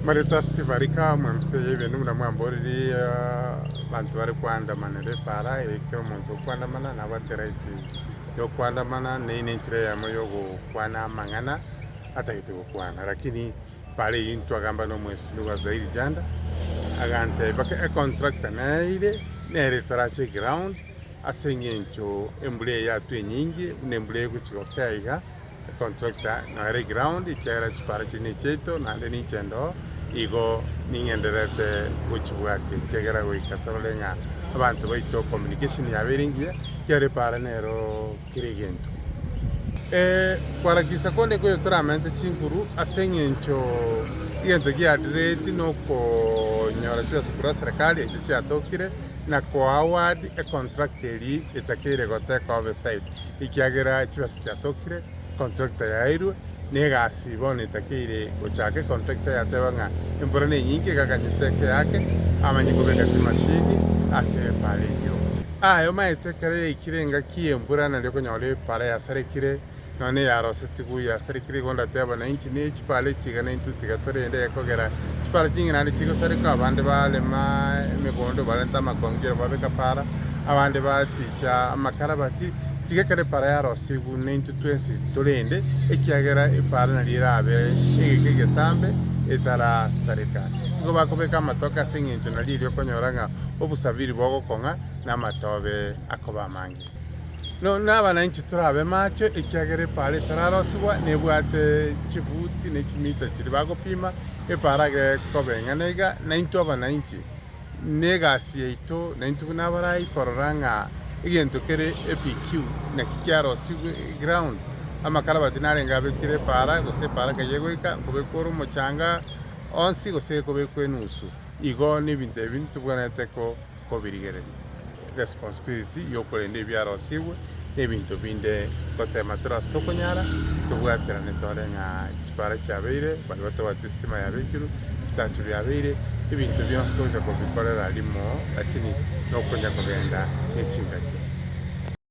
Marita Steve Arika, omwemsi eye ebindu buna mwamboririe abanto bare koandamanera epaara eye ekero omonto okoandamana nabwate right ya okoandamana na eye nenchera eyemo ya ogokwana amang'ana atagete gokwana lakini epaara eyio ntwagamba na omwesimigwa Zairi Janda agantebia mpaka econtractor neire nere etarache eground ase eng'encho embura eye yatwa enyinge buna embura egochia gokea iga. Econtractor noere eground ekiagera chipara chiria nechiaito naende ninche ndoo igo ning'endererete gochibwatia ekiagera goika torore ng'a abanto baito communication yabo ere engiya ekiagera epara nero kera egento. Kwarakisa konde nkoyo toramente chinguru ase eng'encho egento giadireti nokonyora chibesa korwa eserekari echio chiatokire na koaward econtract eria etakeire goteka oversight. Ekiagera chibesa chiatokire, contractor yaeirwe, na egasi bono etakeire gochaka, econtractor yateba ng'a embura nenyinge egakanyete eke ake, amanye kobeka chimashini ase epara eyio. Aye omanyete ekero yaikire engaki y'embura nario okonyora epara yasarekire, nonya na eyarosetigwe yasarekire igo ndateba na inche ne chipara echi iga naintwe tiga torende gekogera chipara chinge naende chigosareka abande barema emegondo barente amakongiro babeka para, abande baticha amakara bati tiga ekero epara yarosigwe naintwe twensi torende ekiagera epara nario erabe egeka egetambe etarasareka. Nigo bakobeka amatoke ase eng'encho nario erio okonyora ng'a obosafiri bogokong'a na amatobe akoba amange. Nabananchi torabe macho, ekiagera epaara etararosigwa nebwate chibuti ne chimita chiria bagopima, epaara gekoba eng'ana iga, naintwe abananchi negasi yaito naintwe buna abarai korora ng'a egento kere EPQ naki kiarosigwe eground, amakarabati narenge abekire epaara gose epaara nkai egoika, nkobekwa ore omochanga onsi gose ekobekwa enusu. Igo nebinto ebi ntobwenerete ko. kobirigereria. Responsibility yokorenda ebiarosigwe na ebinto binde gotema tore ase tokonyara tobwaterane tore ng'a chipara chiabeire baria batabwati estima yabekirwe ebitacho biabeire ebinto bionsi togocha kobikorera rimo lakini nokonya kogenda ne chingaki.